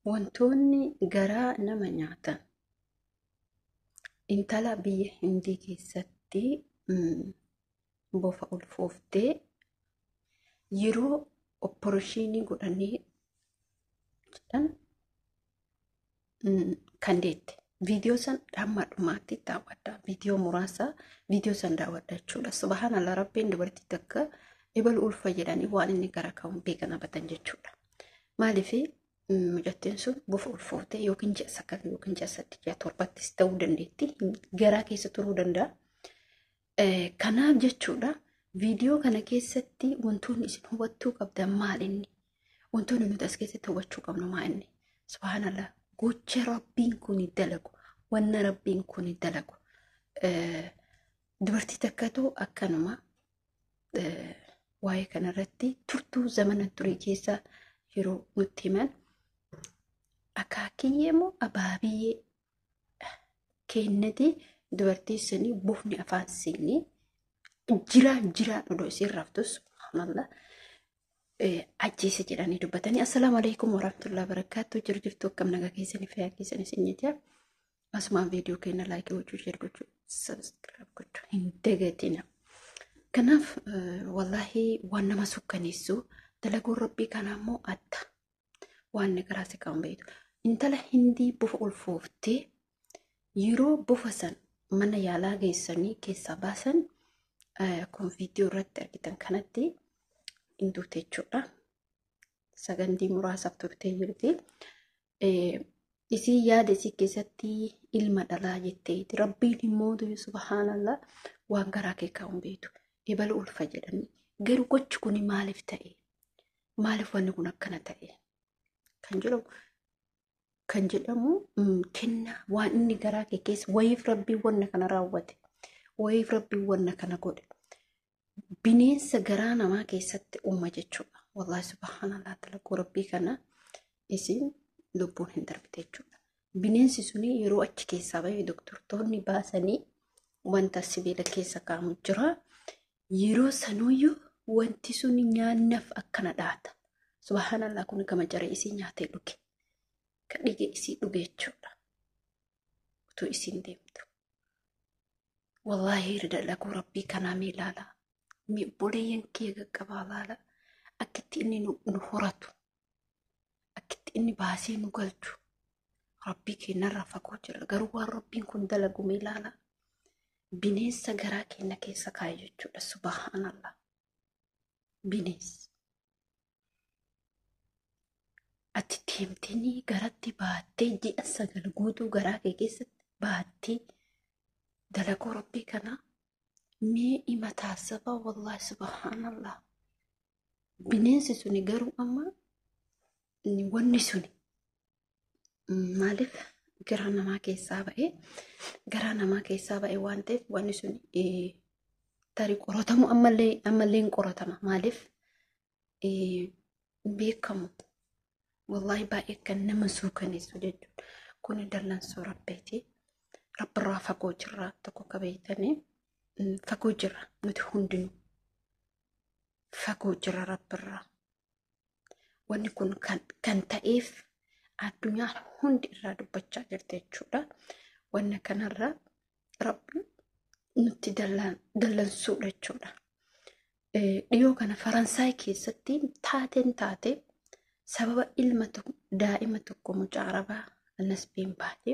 Wantoonni garaa nama nyaatan intala biyya Hindii keessatti bofa ulfooftee yeroo opporeshinii godhanii jedhan kan deette. Viidiyoo san hamma dhumaatti daawwadha. Viidiyoo muraasa viidiyoo san daawwadha jechuudha. Subhaanallah, Rabbiin dubartii takka ebalu ulfa jedhanii waan inni gara ka'uun beekan abatan jechuudha. Maaliif mucattiin sun bofa ulfooftee yookiin ji'a 9 yookiin ji'a 8, ji'a 7ttis ta'uu dandeetti. Garaa keessa turuu danda'a. Kanaaf jechuudha, viidiyoo kana keessatti wantoonni isin hubachuu qabdan maal inni? Wantoonni nuti as keessatti hubachuu qabnu maal inni? Subhaanallah, gocha Rabbiin kun dalagu, wanna Rabbiin kun dalagu. Dubartii takkatu akkanuma waa'ee kanarratti turtuu zamana durii keessa yeroo nutti himan, akaakiyyee moo abaabiyyee kennati dubartii sanii bofni afaan seenee jiraa jiraa odoo isiin raftu, subhaanallah, ajjeese jedhanii dubbatanii. Assalaamu alaikum warahmatullahi wabarakatuh. Jiru jirtu, akkam nagaa keessanii, fayyaa keessanii isin jecha. Asumaan viidiyoo keenya like gochuu, share gochuu, subscribe gochuu hin dagatina. Kanaaf wallaahi waan nama sukkaneessu dalaguun Rabbii kanaa immoo adda. Waan garaa si kan beektu. Intala Hindii bofa ulfooftee yeroo bofa san mana yaalaa geessanii keessaa baasan, akkuma viidiyoo irratti argitan kanatti hin duute jechuudha. Sagandii muraasaaf turtee jirti. Isii yaada isii keessatti ilma dhalaa jetteeti. Rabbiin immoo, subhaanallah, waan garaa kee kaa'uun beektu. Ebalu ulfa jedhanii. Garuu gochi kun maaliif ta'e? Maaliif wanni kun akkana ta'e? Kan jedhamu kennaa waan inni garaa kee keessa wayiif Rabbiin wanna kana raawwate. Wayiif Rabbiin wanna kana godhe. Bineensa garaa namaa keessatti uuma jechuudha. Wallaahi, subhaanallah, dalaguu Rabbii kana isin lubbuun hin darbite jechuudha. Bineensi suni yeroo achi keessaa bahe, doktortoonni baasanii wanta sibiila keessa kaa'amu jira. Yeroo sanuyyuu wanti suni nyaannaaf akkana dhaata. Subhaanallah, kun gama jaree isii nyaatee dhuge. Ka dhige isii dhuge jechuudha. Utuu isiin deemtu. Wallaahi, dalaguu Rabbii kanaa mee ilaala. Mee obboleeyyan kee qaqqabaa ilaala. Akkitti inni nu horatu. Akkitti inni baasee nu galchu. Rabbii keenyarraa fagoo jira. Garuu waan Rabbiin kun dalagu mee ilaala. Bineensa garaa keenya keessa kaa'e jechuudha. Subhaanallah. Bineensa. Ati deemtanii garatti baattee ji'a 9 guutuu garaa kee keessatti baattee, dalaguu Rabbii kanaa mee ima taasaba. Wallaahi, subhaanallah. Bineensi suni garuu amma wanni suni maaliif garaa namaa keessaa ba'ee, garaa namaa keessaa ba'e waan ta'eef, wanni sun tarii qoratamu ammallee hin qoratama. Maaliif beekamu? Wallaahi, baay'ee kan nama suukaneessu jechuudha. Kun dallansuu Rabbiiti. Rabbirraa fagoo jirra, tokko akka beektanii fagoo jirra, nuti hundinuu fagoo jirra Rabbirraa. Wanni kun kan ta'eef addunyaan hundi irraa dubbachaa jirti jechuudha. Wanna kanarraa Rabbi nutti dallansuudha jechuudha. Dhiyoo kana Faransaay keessatti taateen taate sababa ilma daa'ima tokko, mucaa Arabaa nasbiin baate,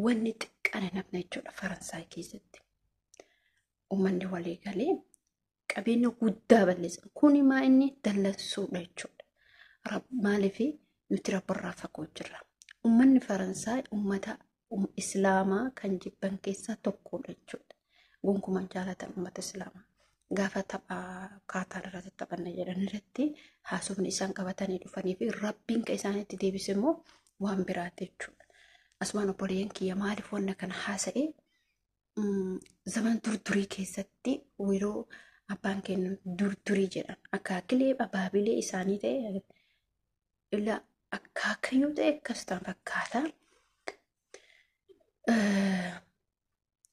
wanni xiqqaan hin hafne jechuudha Faransaay keessatti. Uummanni walii galee qabeenya guddaa balleessan. Kuni maa inni dallansuudha jechuudha. Maaliif nuti Rabbirraa fagoo jirra. Uummanni Faransaay uummata Islaamaa kan jibban keessaa tokkodha jechuudha. Gonkumaan jaalatan uummata Islaamaa. Gaafa tapha kaataan irratti taphanna jedhan irratti haasofni isaan qabatanii dhufanii fi Rabbiin kan isaanitti deebise immoo waan biraati jechuudha. Asumaan obboleeyyan kiyya, maaliif wanna kana haasa'e? Zaman durdurii keessatti yeroo abbaan keenya durdurii jedhan, akaakilee abaabilee isaanii ta'e, ila akaakayyuu ta'e, akkas ta'an fakkaata.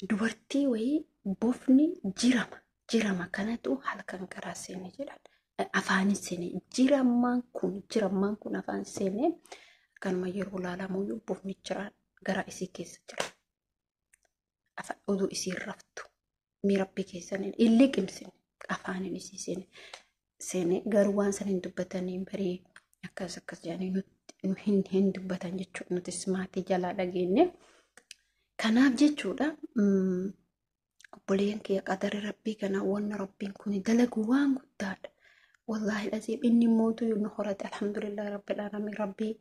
Dubartii wayii bofni jirama jirama kanatu halkan karaa seene jedhan. Afaan seenee jirammaan kun afaan seenee akkanuma yeroo ilaalamu bofni jira garaa isii keessa jira. Afaan oduu isii raftu miirabbii keessan illee qimsine afaaniin isii seenee garuu waan san hin dubbatanii barii akkas akkas jedhanii nu hin dubbatan jechuudha. Nutis maatii jalaa dhageenye. Kanaaf jechuudha obboleeyyan kiyya qadari rabbii kana wanna rabbiin kun dalagu waan guddaadha. Wallaahi dhaziib inni mootu nu horate alhamdulillah rabbil alamin rabbii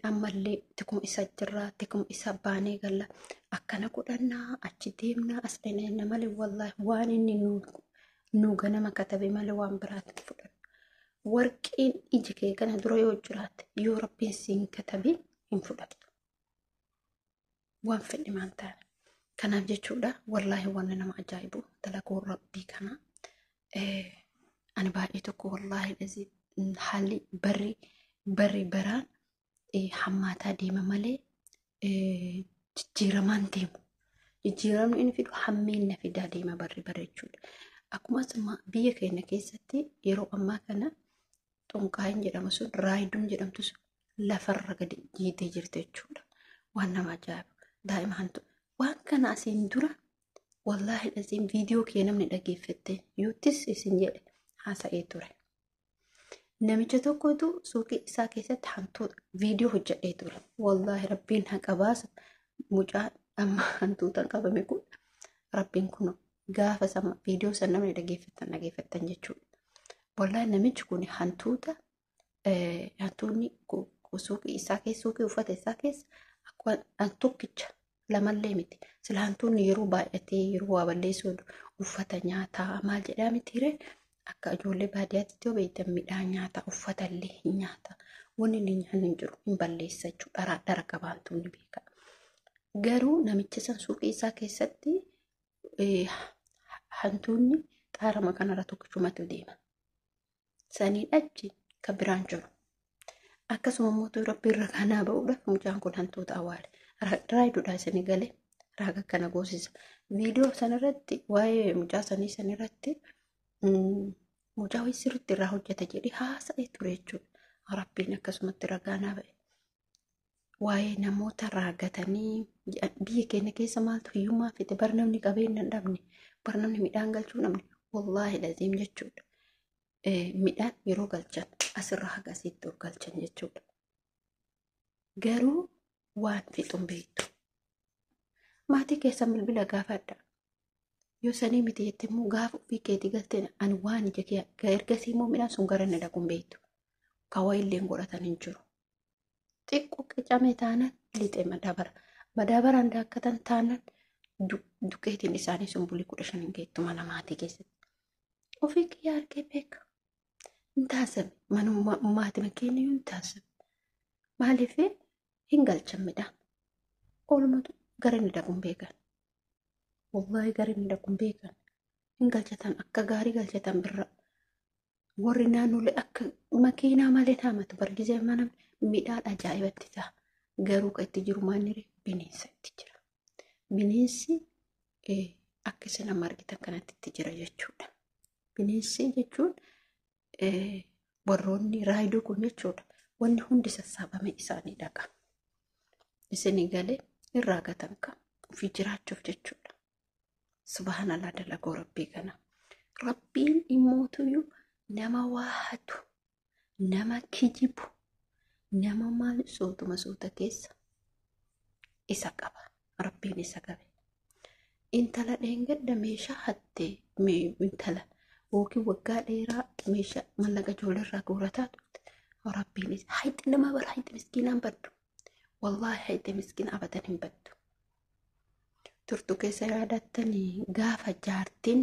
ammallee tikuma isa jirraa tikuma isa baanee galla akkana godhannaa achi deemnaa as dhaqna malee wallaahi waan inni nu ganama katabe malee waan biraatti fudhanna. Warqiin ija kee kana dura yoo jiraatte yoo rabbiin siin katabe hin fudhattu. Waan fedhe maan taane. Kanaaf jechuudha wallaahi wanni nama ajaa'ibu dalaguun rabbii kana. Ani baay'ee tokko wallaahi haalli barri baraan hammaataa deema malee jijjiiramaan deemu. Jijjiiramni inni fidu hammeenna fidaa deema barri bara jechuudha. Akkuma biyya keenya keessatti yeroo ammaa kana xonqaayin jedhamu sun raayiduun jedhamtu sun lafarra gadi jiitee jirti jechuudha. Waan nama ajaa'ibu daa'ima hantu. Waan kana asiin dura wallaahi asiin viidiyoo kee namni dhageeffatte yootis isin jedhe haasa'ee ture. Namicha tokkotu suuqii isaa keessatti hantuuta viidiyoo hojjedhee ture. Wallaahi rabbiin haqa baasa mucaa amma hantuutaan qabame kun rabbiin kun gaafa sama viidiyoo san namni dhageeffattan jechuudha. Wallaahi namichi kun hantuuta hantuunni suuqii isaa keessa suuqii uffata isaa keessa akkuma tokkicha lamallee miti. Sila hantuunni yeroo baay'atee yeroo waa balleessu uffata nyaataa maal jedhaa mitiire akka ijoollee baadiyyaatti yoo beektan midhaan nyaataa uffata illee hin nyaata. Wanni inni nyaanni hin jiru hin balleessa jechuudha. Dhara qaba hantuunni beeka. Garuu namicha san suuqii isaa keessatti hantuunni xaarama kanarra tokkichumatu deema. Saniin achi kan biraan jiru. Akkasuma mootuu rabbi irra kanaa ba'uudhaaf mucaan kun hantuuta awwaale. Raayiduudhaa isinii galee raaga kana goosisa. Viidiyoo sanarratti waa'ee mucaa sanii sanirratti mucaa wayii sirriitti irraa hojjeta jedhee haasa'ee ture jechuudha. Rabbiin akkasumatti ragaa naa ba'e. Waa'ee namoota raagatanii biyya keenya keessa maaltu hiyyummaa fite bar namni qabeenya hin dhabne bar namni midhaan galchuu dhabne wallaahi laziim jechuudha. Midhaan yeroo galchan asirraa haga asitti ol galchan jechuudha. Garuu waan fixuun beektu. Maatii keessan bilbila gaafadha. Yoo sanii miti jettee immoo gaafa ofii keetii galtee ani waan ija kee ergasii immoo midhaan sun gara inni dhaquun beektu. Kawaa illee godhatan hin jiru. Xiqqoo qicame taanaan lixee madaabara. Madaabaraan daakkatan taanaan duqeetiin isaanii sun bulii 15 hin geettu mana maatii keessatti. Ofii kiyya argee beeka. Hin taasifame. Manuma maatii keenya hin taasifame. Maaliif hin galchan midhaan. Oolmatu gara inni dhaquun beekan. Wallaahi gara inni dhaquun beekan. Hin galchatan akka gaarii galchatan birra. Warri naannolee akka makiinaa malee haamatu bargisee mana midhaan ajaa'ibatti ta'a. Garuu kan itti jiru maal bineensa itti jira. Bineensi akka isin amma argitan kanatti itti jira jechuudha. Bineensi jechuun warroonni raayiduu kun jechuudha. Wanni hundi sassaabame isaanii dhaqa. Isinii galee irraa gatan kan ofii jiraachuuf jechuudha. Subhaanallah dalagoo rabbii kana. Rabbiin immootuyyuu nama waa hatu, nama kijibu, nama maal sootuma soota keessa isa qaba. Rabbiin isa qabe. Intala dheengadda meeshaa hattee intala yookiin waggaa dheeraa meeshaa mallaqa ijoolleerraa guurataa turte. Rabbiin isa hayxi nama bara hayxi miskiinaan baddu. Wallaahi hayxi miskiina abadan hin baddu. Turtu keessa yaadattanii gaafa jaartiin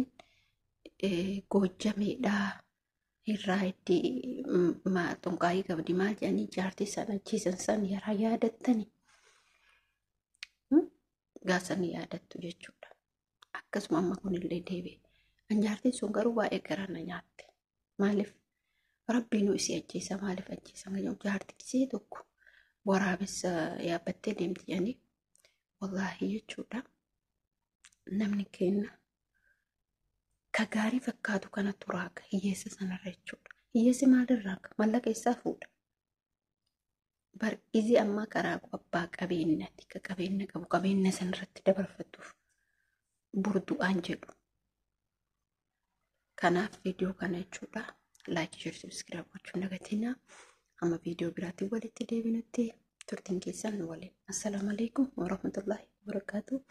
goojjameedhaa irraa itti xonqaayii qabdi maal jedhanii jaartii sana achiisan san yaraa yaadattanii gaasanii yaadattu jechuudha. Akkasuma amma kunillee deebi'e. Jaartiin sun garuu baay'ee garaa na nyaatte. Maaliif rabbiinuu isii ajjeesa maaliif ajjeesa jaartii isii tokko waraabessa yaabbattee deemti jedhanii wallaahi jechuudha. Namni keenya Ka gaarii fakkaatu kanatu raaga hiyyeessa sanarra jechuudha. Hiyyeessi maalirraa mallaqa isaa fuudha. Bar gizee ammaa karaa abbaa qabeenyaati. Ka qabeenya qabu qabeenya sanarratti dabarfatuuf burdu'aan jedhu. Kanaaf viidiyoo kana jechuudha. Like, share, subscribe gochuun dagatinaa. Amma viidiyoo biraatti walitti deebinutti turtiin keessan nu waliin. Assalaamu alaikum warahmatullahi wabarakaatu.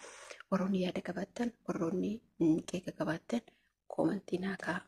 Warroonni yaada qabaattan, warroonni qeeqa qabaattan koomantii naa kaa'aa.